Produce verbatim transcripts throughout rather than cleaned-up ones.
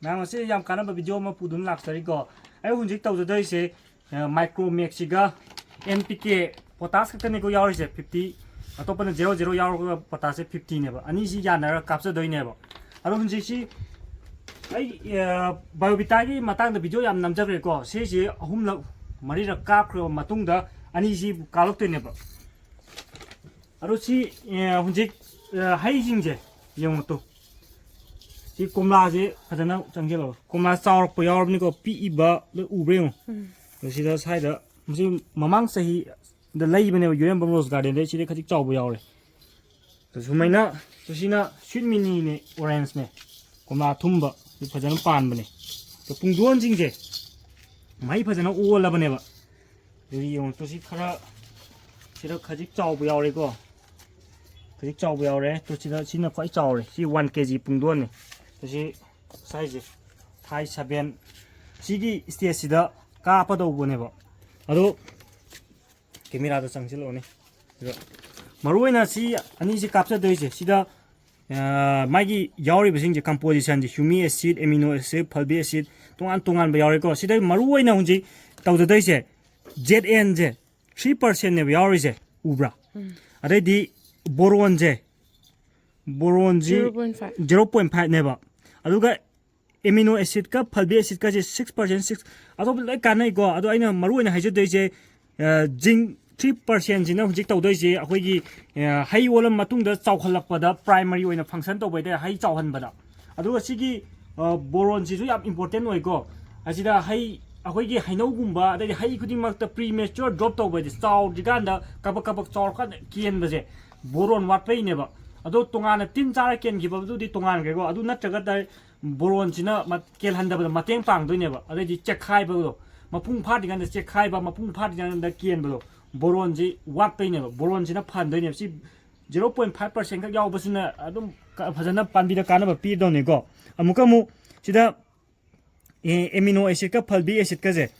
ꯃꯌꯥꯝ, ꯉꯁꯤ ꯌꯥꯝ ꯀꯥꯟꯅꯕ ꯚꯤꯗꯤꯑꯣ ꯑꯃ ꯄꯨꯗꯨꯅ ꯂꯥꯛꯆꯔꯤꯀꯣ꯫ ꯑꯩ ꯍꯧꯖꯤꯛ ꯇꯧꯖꯗꯣꯏꯁꯦ, ꯑ, ꯃꯥꯏꯀ꯭ꯔꯣꯃꯦꯛꯁꯤꯒ ꯑꯦꯟ ꯄꯤ ꯀꯦ ꯄꯣꯇꯥꯁ ꯈꯛꯇꯅꯤꯀꯣ ꯌꯥꯎꯔꯤꯁꯦ, ꯐꯤꯐꯇꯤ꯫ ꯑꯇꯣꯞꯄꯅ ꯖꯦꯔꯣ ꯖꯦꯔꯣ ꯌꯥꯎꯔꯒ ꯄꯣꯇꯥꯁꯁꯦ ꯐꯤꯐꯇꯤꯅꯦꯕ꯫ ꯑꯅꯤꯁꯤ ꯌꯥꯅꯔꯒ ꯀꯥꯞꯆꯗꯣꯏꯅꯦꯕ꯫ ꯑꯗꯣ ꯍꯧꯖꯤꯛꯁꯤ ꯑꯩ, ꯑ, ꯕꯥꯏꯑꯣꯕꯤꯇꯥꯒꯤ ꯃꯇꯥꯡꯗ ꯚꯤꯗꯤꯑꯣ ꯌꯥꯝ ꯅꯝꯖꯈ꯭ꯔꯦꯀꯣ꯫ ꯁꯤꯁꯦ ꯑꯍꯨꯝꯂꯛ, ꯃꯔꯤꯔꯛ ꯀꯥꯞꯈ꯭ꯔꯕ ꯃꯇꯨꯡꯗ ꯑꯅꯤꯁꯤ ꯀꯥꯞꯂꯛꯇꯣꯏꯅꯦꯕ꯫ ꯑꯗꯣ ꯁꯤ, ꯑ, ꯍꯧꯖꯤꯛ, ꯑ, ꯍꯩꯁꯤꯡꯁꯦ ꯌꯦꯡꯉꯨ ꯇꯨ꯫ ꯁꯤ ꯀꯣꯝꯂꯥꯁꯦ ꯐꯖꯅ ꯆꯪꯁꯤꯜꯂꯛꯑꯣ꯫ ꯀꯣꯝꯂꯥ ꯆꯥꯎꯔꯛꯄ ꯌꯥꯎꯔꯕꯅꯤꯀꯣ, ꯄꯤꯛꯏꯕ ꯂꯣꯏ ꯎꯕ꯭ꯔꯥ ꯌꯦꯡꯉꯨ꯫ ꯎꯝ꯫ ꯑꯗꯣ ꯁꯤꯗ ꯁ꯭ꯋꯥꯏꯗ, ꯃꯁꯤ ꯃꯃꯥꯡ ꯆꯍꯤꯗ ꯂꯩꯕꯅꯦꯕ, ꯌꯨꯔꯦꯝꯕꯝ ꯔꯣꯁ ꯒꯥꯔꯗꯦꯟꯗꯩ꯫ ꯁꯤꯗꯩ ꯈꯖꯤꯛ ꯆꯥꯎꯕ ꯌꯥꯎꯔꯦ꯫ ꯑꯗꯣ ꯁꯨꯃꯥꯏꯅ, ꯁꯤꯅ ꯁ꯭ꯋꯤꯠ ꯃꯤꯅꯤꯅꯦ, ꯑꯣꯔꯦꯟꯖꯅꯦ, ꯀꯣꯝꯂꯥ ꯑꯊꯨꯝꯕ, ꯁꯤ ꯐꯖꯅ ꯄꯥꯟꯕꯅꯦ꯫ ꯑꯗꯣ ꯄꯨꯡꯗꯣꯟꯁꯤꯡꯁꯦ ꯃꯍꯩ ꯐꯖꯅ ꯑꯣꯜꯂꯕꯅꯦꯕ꯫ ꯑꯗꯨꯗꯤ ꯌꯦꯡꯉꯣ, ꯇꯨ ꯁꯤ ꯈꯔ, ꯁꯤꯗ ꯈꯖꯤꯛ ꯆꯥꯎꯕ ꯌꯥꯎꯔꯦꯀꯣ, ꯈꯖꯤꯛ ꯆꯥꯎꯕ ꯌꯥꯎꯔꯦ꯫ ꯇꯨ ꯁꯤꯗ, ꯁꯤꯅ ꯈ꯭ꯋꯥꯏ ꯆꯥꯎꯔꯦ꯫ ꯁꯤ ꯋꯥꯟ ꯀꯦ ꯖꯤ ꯄꯨꯡꯗꯣꯟꯅꯤ꯫ ꯇꯨ ꯁꯤ ꯁꯥꯏꯖꯁꯦ ꯊꯥꯏ ꯁꯕꯦꯟ꯫ ꯁꯤꯒꯤ ꯁ꯭ꯇꯦꯖꯁꯤꯗ ꯀꯥꯞꯄꯗꯧꯕꯅꯦꯕ꯫ ꯑꯗꯣ ꯀꯦꯃꯦꯔꯥꯗ ꯆꯪꯁꯤꯜꯂꯛꯑꯣꯅꯦ꯫ ꯑꯗꯣ ꯃꯔꯨꯑꯣꯏꯅ ꯁꯤ ꯑꯅꯤꯁꯤ ꯀꯥꯞꯆꯗꯣꯏꯁꯦ, ꯁꯤꯗ, ꯑ, ꯃꯥꯒꯤ ꯌꯥꯎꯔꯤꯕꯁꯤꯡꯁꯦ, ꯀꯝꯄꯣꯖꯤꯁꯟꯁꯦ, ꯍ꯭ꯌꯨꯃꯤꯛ ꯑꯦꯁꯤꯠ, ꯑꯦꯃꯤꯅꯣ ꯑꯦꯁꯤꯠ, ꯐꯜꯕꯤꯛ ꯑꯦꯁꯤꯠ, ꯇꯣꯉꯥꯟ ꯇꯣꯉꯥꯟꯕ ꯌꯥꯎꯔꯦꯀꯣ꯫ ꯁꯤꯗ ꯃꯔꯨꯑꯣꯏꯅ ꯍꯧꯖꯤꯛ ꯇꯧꯖꯗꯣꯏꯁꯦ ꯖꯦꯠ ꯑꯦꯟꯁꯦ ꯊ꯭ꯔꯤ ꯄꯥꯔꯁꯦꯟꯅꯦꯕ ꯌꯥꯎꯔꯤꯁꯦ, ꯎꯕ꯭ꯔꯥ? ꯎꯝ꯫ ꯑꯗꯩꯗꯤ ꯕꯣꯔꯣꯟꯁꯦ, ꯕꯣꯔꯣꯟꯁꯤ zero point five. Zero point ꯐꯥꯏꯚꯅꯦꯕ꯫ ꯑꯗꯨꯒ ꯑꯦꯃꯤꯅꯣ ꯑꯦꯁꯤꯠꯀ ꯐꯜꯕꯤꯛ ꯑꯦꯁꯤꯠꯀꯁꯦ ꯁꯤꯛꯁ ꯄꯥꯔꯁꯦꯟ, ꯁꯤꯛꯁ, ꯑꯇꯣꯞꯄ ꯂꯣꯏ ꯀꯥꯟꯅꯩꯀꯣ꯫ ꯑꯗꯣ ꯑꯩꯅ ꯃꯔꯨ ꯑꯣꯏꯅ ꯍꯥꯏꯖꯗꯣꯏꯁꯦ, ꯑ, ꯖꯤꯡ ꯊ꯭ꯔꯤ ꯄꯥꯔꯁꯦꯟꯁꯤꯅ ꯍꯧꯖꯤꯛ ꯇꯧꯗꯣꯏꯁꯦ ꯑꯩꯈꯣꯏꯒꯤ, ꯑ, ꯍꯩ ꯑꯣꯜꯂ ꯃꯇꯨꯡꯗ ꯆꯥꯎꯈꯠꯂꯛꯄꯗ ꯄ꯭ꯔꯥꯏꯃꯔꯤ ꯑꯣꯏꯅ ꯐꯪꯁꯟ ꯇꯧꯕ ꯍꯥꯏꯇꯥꯔꯦ, ꯍꯩ ꯆꯥꯎꯍꯟꯕꯗ꯫ ꯑꯗꯨꯒ ꯁꯤꯒꯤ, ꯑ, ꯕꯣꯔꯣꯟꯁꯤꯁꯨ ꯌꯥꯝ ꯏꯝꯄꯣꯔꯇꯦꯟ ꯑꯣꯏꯀꯣ꯫ ꯑꯁꯤꯗ ꯍꯩ, ꯑꯩꯈꯣꯏꯒꯤ ꯍꯩꯅꯧꯒꯨꯝꯕ, ꯑꯗꯩꯗꯤ ꯍꯩ ꯈꯨꯗꯤꯡꯃꯛꯇ ꯄ꯭ꯔꯤ ꯃꯦꯆꯣꯔ ꯗ꯭ꯔꯣꯞ ꯇꯧꯕ ꯍꯥꯏꯗꯤ ꯆꯥꯎꯗ꯭ꯔꯤꯀꯥꯟꯗ ꯀꯕꯛ ꯀꯕꯛ ꯆꯥꯎꯔꯀꯥꯟꯗ ꯀꯦꯟꯕꯁꯦ ꯕꯣꯔꯣꯟ ꯋꯥꯠꯄꯩꯅꯦꯕ꯫ ꯑꯗꯣ ꯇꯣꯉꯥꯟꯅ ꯇꯤꯟ ꯆꯥꯔ ꯀꯦꯟꯈꯤꯕꯗꯨꯗꯤ ꯇꯣꯉꯥꯟꯈ꯭ꯔꯦꯀꯣ꯫ ꯑꯗꯨ ꯅꯠꯇ꯭ꯔꯒ ꯗꯥꯏꯔꯦꯛ ꯕꯣꯔꯣꯟꯁꯤꯅ ꯃ-, ꯀꯦꯜꯍꯟꯗꯕꯗ ꯃꯇꯦꯡ ꯄꯥꯡꯗꯣꯏꯅꯦꯕ꯫ ꯑꯗꯩꯗꯤ ꯆꯦꯛꯈꯥꯏꯕꯗꯣ, ꯃꯄꯨꯡ ꯐꯥꯗ꯭ꯔꯤꯀꯥꯟꯗ ꯆꯦꯛꯈꯥꯏꯕ, ꯃꯄꯨꯡ ꯐꯥꯗ꯭ꯔꯤꯀꯥꯟꯗ ꯀꯦꯟꯕꯗꯣ, ꯕꯣꯔꯣꯟꯁꯤ ꯋꯥꯠꯄꯩꯅꯦꯕ, ꯕꯣꯔꯣꯟꯁꯤꯅ ꯐꯍꯟꯗꯣꯏꯅꯦꯕ꯫ ꯁꯤ ꯖꯤꯔꯣ ꯄꯣꯏꯟ ꯐꯥꯏꯚ ꯄꯥꯔꯁꯦꯟ ꯈꯛ ꯌꯥꯎꯕꯁꯤꯅ ꯑꯗꯨꯝ ꯀ-, ꯐꯖꯅ ꯄꯥꯝꯕꯤꯗ ꯀꯥꯟꯅꯕ ꯄꯤꯗꯧꯅꯤꯀꯣ꯫ ꯑꯃꯨꯛꯀ ꯑꯃꯨꯛ ꯁꯤꯗ ꯑꯦ-, ꯑꯦꯃꯤꯅꯣ ꯑꯦꯁꯤꯠꯀ ꯐꯜꯕꯤꯛ ꯑꯦꯁꯤꯠꯀꯁꯦ,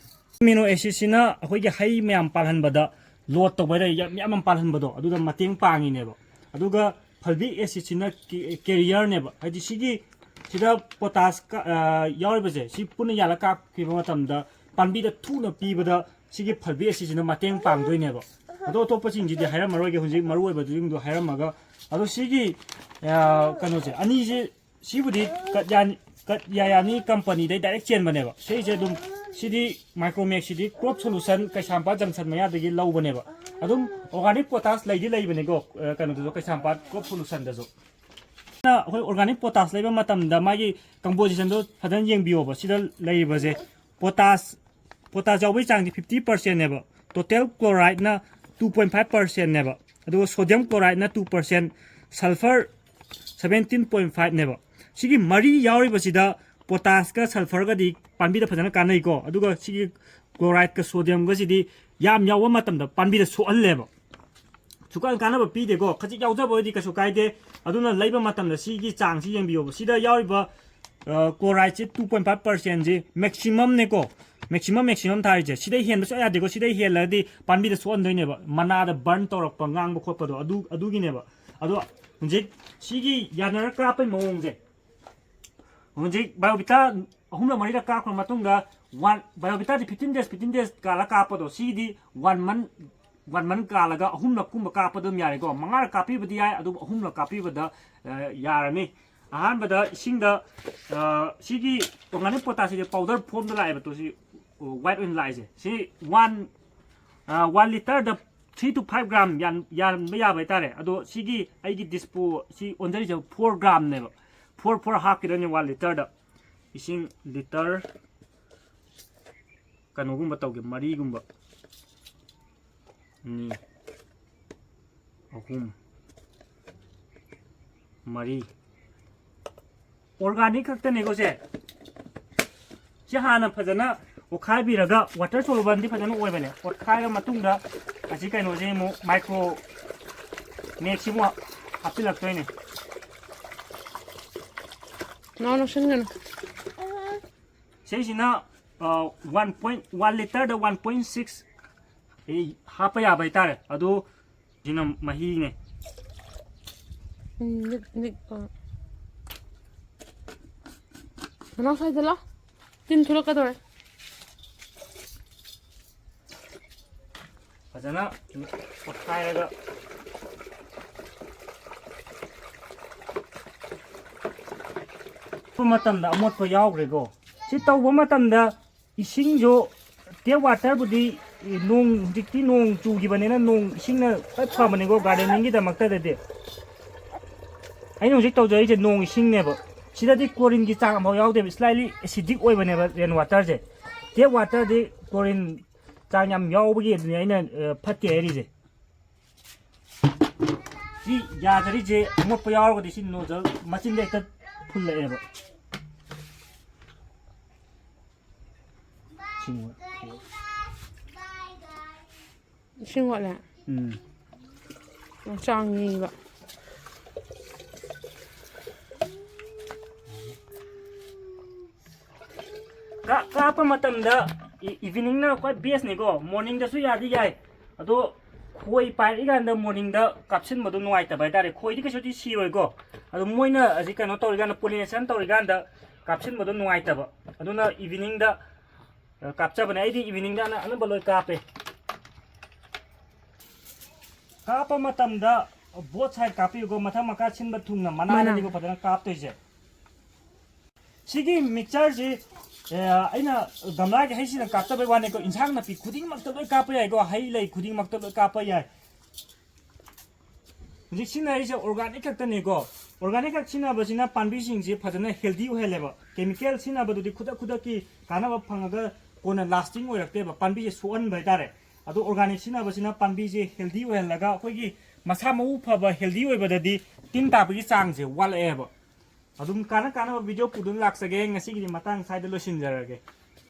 ꯑꯦꯃꯤꯅꯣ ꯑꯦꯁꯤꯠꯁꯤꯅ ꯑꯩꯈꯣꯏꯒꯤ ꯍꯩ ꯃꯌꯥꯝ ꯄꯥꯜꯍꯟꯕꯗ ꯂꯣꯗ ꯇꯧꯕ ꯍꯥꯏꯇꯥꯔꯦ, ꯌꯥꯝ, ꯌꯥꯝ ꯌꯥꯝ ꯄꯥꯜꯍꯟꯕꯗꯣ, ꯑꯗꯨꯗ ꯃꯇꯦꯡ ꯄꯥꯡꯉꯤꯅꯦꯕ꯫ ꯑꯗꯨꯒ ꯐꯜꯕꯤꯛ ꯑꯦꯁꯤꯠꯁꯤꯅ ꯀꯦ-, ꯀꯦꯔꯤꯌꯔꯅꯦꯕ, ꯍꯥꯏꯗꯤ ꯁꯤꯒꯤ ꯁꯤꯗ ꯄꯣꯇꯥꯁ ꯀ-, ꯑ, ꯌꯥꯎꯔꯤꯕꯁꯦ, ꯁꯤ ꯄꯨꯟꯅ ꯌꯥꯜꯂ ꯀꯥꯞꯈꯤꯕ ꯃꯇꯝꯗ ꯄꯥꯝꯕꯤꯗ ꯊꯨꯅ ꯄꯤꯕꯗ ꯁꯤꯒꯤ ꯐꯜꯕꯤ ꯑꯁꯤꯁꯤꯅ ꯃꯇꯦꯡ ꯄꯥꯡꯗꯣꯏꯅꯦꯕ꯫ ꯑꯗꯣ ꯑꯇꯣꯞꯄꯁꯤꯡꯁꯤꯗꯤ ꯍꯥꯏꯔꯝꯃꯔꯣꯏꯒꯦ, ꯍꯧꯖꯤꯛ ꯃꯔꯨ ꯑꯣꯏꯕꯗꯨꯁꯤꯡꯗꯣ ꯍꯥꯏꯔꯝꯃꯒ꯫ ꯑꯗꯣ ꯁꯤꯒꯤ, ꯑ, ꯀꯩꯅꯣꯁꯦ, ꯑꯅꯤꯁꯦ, ꯁꯤꯕꯨꯗꯤ ꯀꯠꯌꯥꯅꯤ, ꯀꯠꯌꯥꯌꯥꯅꯤ ꯀꯝꯄꯅꯤꯗꯩ ꯗꯥꯏꯔꯦꯛ ꯆꯦꯟꯕꯅꯦꯕ꯫ ꯁꯤꯁꯦ ꯑꯗꯨꯝ, ꯁꯤꯗꯤ ꯃꯥꯏꯀ꯭ꯔꯣꯃꯦꯛꯁꯤꯗꯤ ꯀ꯭ꯔꯣꯞ ꯁꯣꯂꯨꯁꯟ ꯀꯩꯁꯥꯝꯄꯥꯠ ꯖꯪꯁꯟ ꯃꯌꯥꯗꯒꯤ ꯂꯧꯕꯅꯦꯕ꯫ ꯑꯗꯨꯝ ꯑꯣꯔꯒꯥꯅꯤꯛ ꯄꯣꯇꯥꯁ ꯂꯩꯗꯤ ꯂꯩꯕꯅꯦꯀꯣ, ꯑ, ꯀꯩꯅꯣꯗꯁꯨ, ꯀꯩꯁꯥꯝꯄꯥꯠ ꯀ꯭ꯔꯣꯞ ꯁꯣꯂꯨꯁꯟꯗꯁꯨ꯫ ꯑꯩꯈꯣꯏ ꯑꯣꯔꯒꯥꯅꯤꯛ ꯄꯣꯇꯥꯁ ꯂꯩꯕ ꯃꯇꯝꯗ ꯃꯥꯒꯤ ꯀꯝꯄꯣꯖꯤꯁꯟꯗꯣ ꯐꯖꯅ ꯌꯦꯡꯕꯤꯌꯣꯕ꯫ ꯁꯤꯗ ꯂꯩꯔꯤꯕꯁꯦ ꯄꯣꯇꯥꯁ, ꯄꯣꯇꯥꯁ ꯌꯥꯎꯕꯒꯤ ꯆꯥꯡꯁꯦ ꯐꯤꯐꯇꯤ ꯄꯥꯔꯁꯦꯟꯅꯦꯕ, ꯇꯣꯇꯦꯜ ꯀ꯭ꯂꯣꯔꯥꯏꯗꯅ ꯇꯨ ꯄꯣꯏꯟ ꯐꯥꯏꯚ ꯄꯥꯔꯁꯦꯟꯅꯦꯕ, ꯑꯗꯨꯒ ꯁꯣꯗꯤꯌꯝ ꯀ꯭ꯂꯣꯔꯥꯏꯗꯅ two percent, sulphur seventeen point ꯐꯥꯏꯚꯅꯦꯕ꯫ ꯁꯤꯒꯤ ꯃꯔꯤ ꯌꯥꯎꯔꯤꯕꯁꯤꯗ ꯄꯣꯇꯥꯁꯀ ꯁꯜꯐꯔꯒꯗꯤ ꯄꯥꯝꯕꯤꯗ ꯐꯖꯅ ꯀꯥꯟꯅꯩꯀꯣ, ꯑꯗꯨꯒ ꯁꯤꯒꯤ ꯀ꯭ꯂꯣꯔꯥꯏꯗꯀ ꯁꯣꯗꯤꯌꯝꯒꯁꯤꯗꯤ ꯌꯥꯝ ꯌꯥꯎꯕ ꯃꯇꯝꯗ ꯄꯥꯝꯕꯤꯗ ꯁꯣꯛꯍꯜꯂꯦꯕ꯫ ꯁꯨꯀꯥꯟ ꯀꯥꯟꯅꯕ ꯄꯤꯗꯦꯀꯣ, ꯈꯖꯤꯛ ꯌꯥꯎꯖꯕ ꯑꯣꯏꯗꯤ ꯀꯩꯁꯨ ꯀꯥꯏꯗꯦ꯫ ꯑꯗꯨꯅ ꯂꯩꯕ ꯃꯇꯝꯗ ꯁꯤꯒꯤ ꯆꯥꯡꯁꯤ ꯌꯦꯡꯕꯤꯌꯣꯕ꯫ ꯁꯤꯗ ꯌꯥꯎꯔꯤꯕ, ꯑ, ꯀ꯭ꯂꯣꯔꯥꯏꯗꯁꯦ ꯇꯨ ꯄꯣꯏꯟ ꯐꯥꯏꯚ ꯄꯥꯔꯁꯦꯟꯁꯤ ꯃꯦꯛꯁꯤꯃꯝꯅꯦꯀꯣ, ꯃꯦꯛꯁꯤꯃꯝ, ꯃꯦꯛꯁꯤꯃꯝ ꯊꯥꯔꯤꯁꯦ꯫ ꯁꯤꯗꯩ ꯍꯦꯟꯕ ꯁꯨꯡꯌꯥ ꯌꯥꯗꯦꯀꯣ, ꯁꯤꯗꯩ ꯍꯦꯜꯂꯒꯗꯤ ꯄꯥꯝꯕꯤꯗ ꯁꯣꯛꯍꯟꯗꯣꯏꯅꯦꯕ, ꯃꯅꯥꯗ ꯕꯔꯟ ꯇꯧꯔꯛꯄ, ꯉꯥꯡꯕ ꯈꯣꯠꯄꯗꯣ, ꯑꯗꯨ, ꯑꯗꯨꯒꯤꯅꯦꯕ꯫ ꯑꯗꯣ ꯍꯧꯖꯤꯛ ꯁꯤꯒꯤ ꯌꯥꯅꯔ ꯀꯥꯞꯄꯩ ꯃꯑꯣꯡꯁꯦ, ꯍꯧꯖꯤꯛ ꯕꯥꯏꯑꯣꯕꯤꯇꯥ ꯑꯍꯨꯝꯂꯛ ꯃꯔꯤꯔꯛ ꯀꯥꯞꯈ꯭ꯔ ꯃꯇꯨꯡꯗ, ꯋꯥꯟ, ꯕꯥꯏꯑꯣꯕꯤꯇꯥꯗꯤ ꯐꯤꯐꯇꯤꯟ ꯗꯦꯖ, ꯐꯤꯐꯇꯤꯟ ꯗꯦꯖ ꯀꯥꯜꯂ ꯀꯥꯞꯄꯗꯣ, ꯁꯤꯗꯤ ꯋꯥꯟ ꯃꯟ, ꯋꯥꯟ ꯃꯟ ꯀꯥꯜꯂꯒ ꯑꯍꯨꯝꯂꯛ ꯀꯨꯝꯕ ꯀꯥꯞꯄ ꯑꯗꯨꯝ ꯌꯥꯔꯦꯀꯣ꯫ ꯃꯉꯥꯔꯛ ꯀꯥꯞꯄꯤꯕꯗꯤ ꯌꯥꯏ, ꯑꯗꯨꯕꯨ ꯑꯍꯨꯝꯂꯛ ꯀꯥꯞꯄꯤꯕꯗ, ꯑ, ꯌꯥꯔꯅꯤ꯫ ꯑꯍꯥꯟꯕꯗ ꯏꯁꯤꯡꯗ, ꯑ, ꯁꯤꯒꯤ ꯑꯣꯔꯒꯥꯅꯤꯛ ꯄꯣꯇꯥꯁꯤꯗꯤ ꯄꯥꯎꯗꯔ ꯐꯣꯝꯗ ꯂꯥꯛꯑꯦꯕ, ꯇꯣ ꯁꯤ ꯋꯥꯏꯠ ꯑꯣꯏꯅ ꯂꯥꯛꯏꯁꯦ꯫ ꯁꯤ ꯋꯥꯟ, ꯑ, ꯋꯥꯟ ꯂꯤꯇꯔꯗ ꯊ꯭ꯔꯤ to ꯐꯥꯏꯚ ꯒ꯭ꯔꯥꯝ ꯌꯥꯟ-, ꯌꯥꯟꯕ ꯌꯥꯕ ꯍꯥꯏꯇꯥꯔꯦ꯫ ꯑꯗꯣ ꯁꯤꯒꯤ ꯑꯩꯒꯤ ꯗꯤꯁꯄꯣ ꯁꯤ ꯑꯣꯟꯖꯔꯤꯁꯦ ꯐꯣꯔ ꯒ꯭ꯔꯥꯝꯅꯦꯕ꯫ ꯐꯣꯔ, ꯐꯣꯔ ꯍꯥꯞꯈꯤꯗꯣꯏꯅꯦ ꯋꯥꯟ ꯂꯤꯇꯔꯗ꯫ ꯏꯁꯤꯡ ꯂꯤꯇꯔ ꯀꯩꯅꯣꯒꯨꯝꯕ ꯇꯧꯒꯦ, ꯃꯔꯤꯒꯨꯝꯕ꯫ ꯑꯅꯤ, ꯑꯍꯨꯝ, ꯃꯔꯤ꯫ ꯑꯣꯔꯒꯥꯅꯤꯛ ꯈꯛꯇꯅꯦꯀꯣ ꯁꯦ꯫ ꯁꯤ ꯍꯥꯟꯅ ꯐꯖꯅ ꯑꯣꯠꯈꯥꯏꯕꯤꯔꯒ, ꯋꯥꯇꯔ ꯁꯣꯂꯨꯕꯜꯗꯤ ꯐꯖꯅ ꯑꯣꯏꯕꯅꯦ꯫ ꯑꯣꯠꯈꯥꯏꯔ ꯃꯇꯨꯡꯗ ꯑꯁꯤ ꯀꯩꯅꯣꯁꯦ ꯑꯃꯨꯛ ꯃꯥꯏꯀ꯭ꯔꯣ ꯃꯦꯛꯁꯤꯕꯨ ꯍꯥꯞꯆꯤꯜꯂꯛꯇꯣꯏꯅꯦ꯫ ꯅꯥꯎ ꯅꯣꯛꯁꯟꯒꯅꯨ꯫ ꯁꯤꯁꯤꯅ, ꯑ, ꯋꯥꯟ ꯄꯣꯏꯟ, ꯋꯥꯟ ꯂꯤꯇꯔꯗ ꯋꯥꯟ ꯄꯣꯏꯟ ꯁꯤꯛꯁ ꯍꯥꯞꯄ ꯌꯥꯕ ꯍꯥꯏꯇꯥꯔꯦ꯫ ꯑꯗꯨ ꯁꯤꯅ ꯃꯍꯤꯅꯦ꯫ ꯎꯝ, ꯅꯤꯛ-, ꯅꯤꯛꯄ꯫ ꯅꯅꯥꯎ ꯁ꯭ꯋꯥꯏꯗ ꯂꯥꯎ꯫ ꯇꯤꯟ ꯊꯣꯛꯂꯛꯀꯗꯧꯔꯦ꯫ ꯐꯖꯅ ꯑꯣꯠꯈꯥꯏꯔꯒ ꯃꯇꯝꯗ ꯑꯃꯣꯠꯄ ꯌꯥꯎꯈ꯭ꯔꯦꯀꯣ꯫ ꯁꯤ ꯇꯧꯕ ꯃꯇꯝꯗ ꯏꯁꯤꯡꯁꯨ, ꯇꯦꯞ ꯋꯥꯇꯔꯕꯨꯗꯤ ꯅꯣꯡ, ꯍꯧꯖꯤꯛꯇꯤ ꯅꯣꯡ ꯆꯨꯈꯤꯕꯅꯤꯅ ꯅꯣꯡ ꯏꯁꯤꯡꯅ ꯈ꯭ꯋꯥꯏ ꯐꯕꯅꯤꯀꯣ ꯒꯥꯔꯗꯦꯅꯤꯡꯒꯤꯗꯃꯛꯇꯗꯗꯤ꯫ ꯑꯩꯅ ꯍꯧꯖꯤꯛ ꯇꯧꯖꯔꯤꯁꯦ ꯅꯣꯡ ꯏꯁꯤꯡꯅꯦꯕ꯫ ꯁꯤꯗꯗꯤ ꯀ꯭ꯂꯣꯔꯤꯟꯒꯤ ꯆꯥꯡ ꯑꯃꯐꯥꯎ ꯌꯥꯎꯗꯦꯕ, ꯁ꯭ꯂꯥꯏꯠꯂꯤ ꯑꯦꯁꯤꯗꯤꯛ ꯑꯣꯏꯕꯅꯦꯕ ꯔꯦꯟ ꯋꯥꯇꯔꯁꯦ꯫ ꯇꯦꯞ ꯋꯥꯇꯔꯗꯤ ꯀ꯭ꯂꯣꯔꯤꯟ ꯆꯥꯡ ꯌꯥꯝ ꯌꯥꯎꯕꯒꯤ ꯑꯗꯨꯅꯤ ꯑꯩꯅ, ꯑ, ꯐꯠꯇꯦ ꯍꯥꯏꯔꯤꯁꯦ꯫ ꯁꯤ ꯌꯥꯖꯔꯤꯁꯦ ꯑꯃꯣꯠꯄ ꯌꯥꯎꯔꯒꯗꯤ ꯁꯤ ꯅꯣꯖꯜ ꯃꯆꯤꯟꯗ ꯍꯦꯛꯇ ꯐꯨꯜꯂꯛꯑꯦꯕ꯫ ꯁꯤ ꯃꯣꯏ꯫ ꯏꯁꯤꯡ ꯋꯥꯠꯂꯦ꯫ ꯎꯝ꯫ ꯆꯥꯡ ꯌꯦꯡꯕ꯫ ꯀꯥ-, ꯀꯥꯞꯄ ꯃꯇꯝꯗ ꯏ-, ꯏꯚꯤꯅꯤꯡꯅ ꯈ꯭ꯋꯥꯏ ꯕꯦꯁꯅꯤꯀꯣ꯫ ꯃꯣꯔꯅꯤꯡꯗꯁꯨ ꯌꯥꯗꯤ ꯌꯥꯏ꯫ ꯑꯗꯣ ꯈꯣꯏ ꯄꯥꯏꯔꯛꯏꯀꯥꯟꯗ ꯃꯣꯔꯅꯤꯡꯗ ꯀꯥꯞꯁꯤꯟꯕꯗꯣ ꯅꯨꯡꯉꯥꯏꯇꯕ ꯍꯥꯏꯇꯥꯔꯦ꯫ ꯈꯣꯏꯗꯤ ꯀꯩꯁꯨꯗꯤ ꯁꯤꯔꯣꯏꯀꯣ꯫ ꯑꯗꯣ ꯃꯣꯏꯅ ꯍꯧꯖꯤꯛ ꯀꯩꯅꯣ ꯇꯧꯔꯤꯀꯥꯟꯗ, ꯄꯣꯂꯤꯅꯦꯁꯟ ꯇꯧꯔꯤꯀꯥꯟꯗ ꯀꯥꯞꯁꯤꯟꯕꯗꯣ ꯅꯨꯡꯉꯥꯏꯇꯕ꯫ ꯑꯗꯨꯅ ꯏꯚꯤꯅꯤꯡꯗ, ꯑ, ꯀꯥꯞꯆꯕꯅꯦ꯫ ꯑꯩꯗꯤ ꯏꯚꯤꯅꯤꯡꯗ ꯑꯅ-, ꯑꯅꯝꯕ ꯂꯣꯏ ꯀꯥꯞꯄꯦ꯫ ꯀꯥꯞꯄ ꯃꯇꯝꯗ both side ꯀꯥꯞꯄꯤꯌꯨꯀꯣ, ꯃꯊꯛ ꯃꯈꯥ ꯁꯤꯟꯕ ꯊꯨꯡꯅ, ꯃꯅꯥꯗꯅꯤꯀꯣ ꯃꯅꯥ꯫ ꯐꯖꯅ ꯀꯥꯞꯇꯣꯏꯁꯦ꯫ ꯁꯤꯒꯤ ꯃꯤꯛꯆꯔꯁꯤ, ꯑꯦ, ꯑꯩꯅ ꯒꯝꯂꯥꯒꯤ ꯍꯩꯁꯤꯅ ꯀꯥꯞꯆꯕꯩ ꯋꯥꯅꯤꯀꯣ, ꯏꯟꯁꯥꯡ ꯅꯥꯄꯤ ꯈꯨꯗꯤꯡꯃꯛꯇ ꯂꯣꯏ ꯀꯥꯞꯄ ꯌꯥꯏꯀꯣ, ꯍꯩ ꯂꯩ ꯈꯨꯗꯤꯡꯃꯛꯇ ꯂꯣꯏ ꯀꯥꯞꯄ ꯌꯥꯏ꯫ ꯍꯧꯖꯤꯛ ꯁꯤꯖꯤꯟꯅꯔꯤꯁꯦ organic ꯈꯛꯇꯅꯤꯀꯣ꯫ Organic ꯈꯛ ꯁꯤꯖꯤꯟꯅꯕꯁꯤꯅ ꯄꯥꯝꯕꯤꯁꯤꯡꯁꯤ ꯐꯖꯅ healthy ꯑꯣꯏꯍꯜꯂꯦꯕ꯫ Chemical ꯁꯤꯖꯤꯟꯅꯕꯗꯨꯗꯤ ꯈꯨꯗꯛ ꯈꯨꯗꯛꯀꯤ ꯀꯥꯟꯅꯕ ꯐꯪꯉꯒ ꯀꯣꯟꯅ lasting ꯑꯣꯏꯔꯛꯇꯦꯕ, ꯄꯥꯝꯕꯤꯁꯦ ꯁꯣꯛꯍꯟꯕ ꯍꯥꯏꯇꯥꯔꯦ꯫ ꯑꯗꯣ organic ꯁꯤꯖꯤꯟꯅꯕꯁꯤꯅ ꯄꯥꯝꯕꯤꯁꯦ healthy ꯑꯣꯏꯍꯜꯂꯒ ꯑꯩꯈꯣꯏꯒꯤ ꯃꯁꯥ ꯃꯎ ꯐꯕ healthy ꯑꯣꯏꯕꯗꯗꯤ ꯇꯤꯟ ꯇꯥꯕꯒꯤ ꯆꯥꯡꯁꯦ ꯋꯥꯠꯂꯛꯑꯦꯕ꯫ ꯑꯗꯨꯝ ꯀꯥꯟꯅ ꯀꯥꯟꯅꯕ video ꯄꯨꯗꯨꯅ ꯂꯥꯛꯆꯒꯦ꯫ ꯉꯁꯤꯒꯤꯗꯤ ꯃꯇꯥꯡ ꯁ꯭ꯋꯥꯏꯗ ꯂꯣꯏꯁꯤꯟꯖꯔꯒꯦ꯫